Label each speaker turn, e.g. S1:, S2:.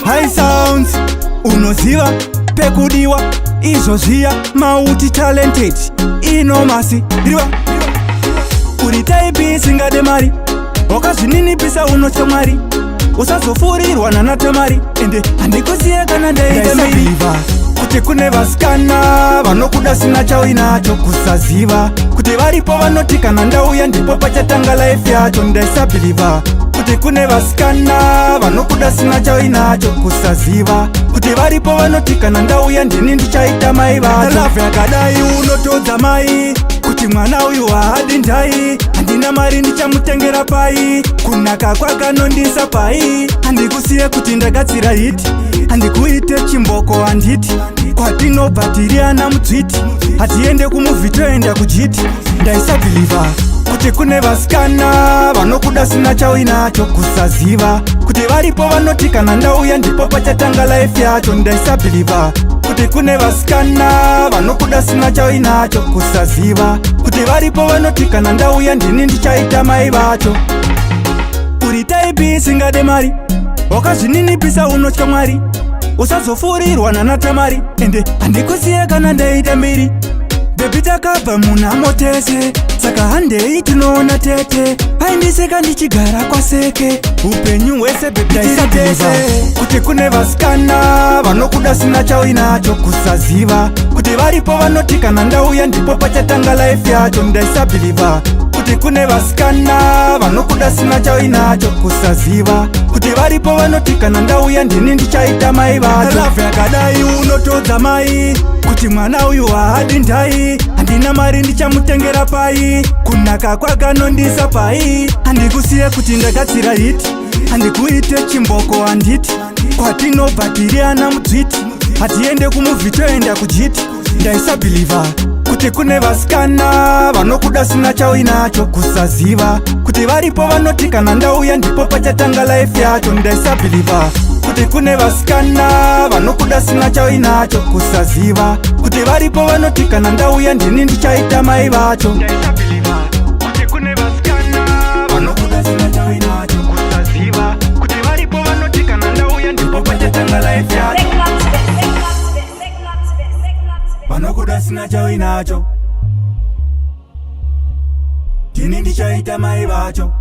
S1: High Sounds, unoziva pekudiwa izvo zviya. Multi talented inomasi riva uri type isingade mari, wakazvininipisa, unotya Mwari, usazofurirwa nanatamari. Ende handikusiye kana ndaita mbiri, kuti kune vasikana vanokuda sina chauinacho, kusaziva kuti varipo vanoti kana ndauya ndipo pachatanga life yacho. Ndaisabelieva kuti kune vasikana vanokuda sina chauinacho, kusaziva kuti varipo vanoti kana ndauya ndini ndichaita mai vacho. Love yakadai unotodza mai kuti mwana uyu haadi ndai. Handina mari, ndichamutengera pai? Kunaka kwakanondisa pai? Handikusiye kuti ndagadzira hit, handikuite chimboko, handiti kwatinobva tiri ana mudzviti, hatiende kumovie, toenda kujiti. Ndaisabelieva kuti kune vasikana vanokuda sina chauinacho, kusaziva kuti varipo vanoti kana ndauya ndipo pachatanga life yacho. Ndaisabelieva kuti kune vasikana vanokuda sina chauinacho, kusaziva kuti varipo vanoti kana ndauya ndini ndichaita mai vacho. Uri type isingade mari, wakazvininipisa, unotya Mwari, usazofurirwa nanatamari. Ende handikusiye kana ndaita mbiri. Baby, takabva munhamo tese, saka handei tinoona tete. Aindiseka ndichigara kwaseke upenyu hwese. Baby, tese kuti kune vasikana vanokuda sina chauinacho, kusaziva kuti varipo vanoti kana ndauya ndipo pachatanga life yacho. Ndaisabelieva kuti kune vasikana vanokuda sina chauinacho, kusaziva kuti varipo vanoti kana ndauya ndini ndichaita mai vacho. Love yakadai unotodza mai kuti mwana uyu haadi ndai. Handina mari, ndichamutengera pai? Kunaka kwakanondisa pai? Handikusiye kuti ndagadzira hit, handikuite chimboko, handiti kwatinobva tiri ana mudzviti, hatiende kumovie, toenda kujiti. Ndaisabelieva kuti kune vasikana vanokuda sina chauinacho, kusaziva kuti varipo vanoti kana ndauya ndipo pachatanga life yacho. Ndaisabelieva kuti kune vasikana vanokuda sina chauinacho, kusaziva kuti varipo vanoti kana ndauya ndini ndichaita mai vacho. Ndaisabelieva kuti kune vasikana vanokuda sina chauinacho, kusaziva kuti varipo vanoti kana ndauya ndipo pachatanga life yacho. Vanokuda sina chauinacho, ndini ndichaita mai vacho.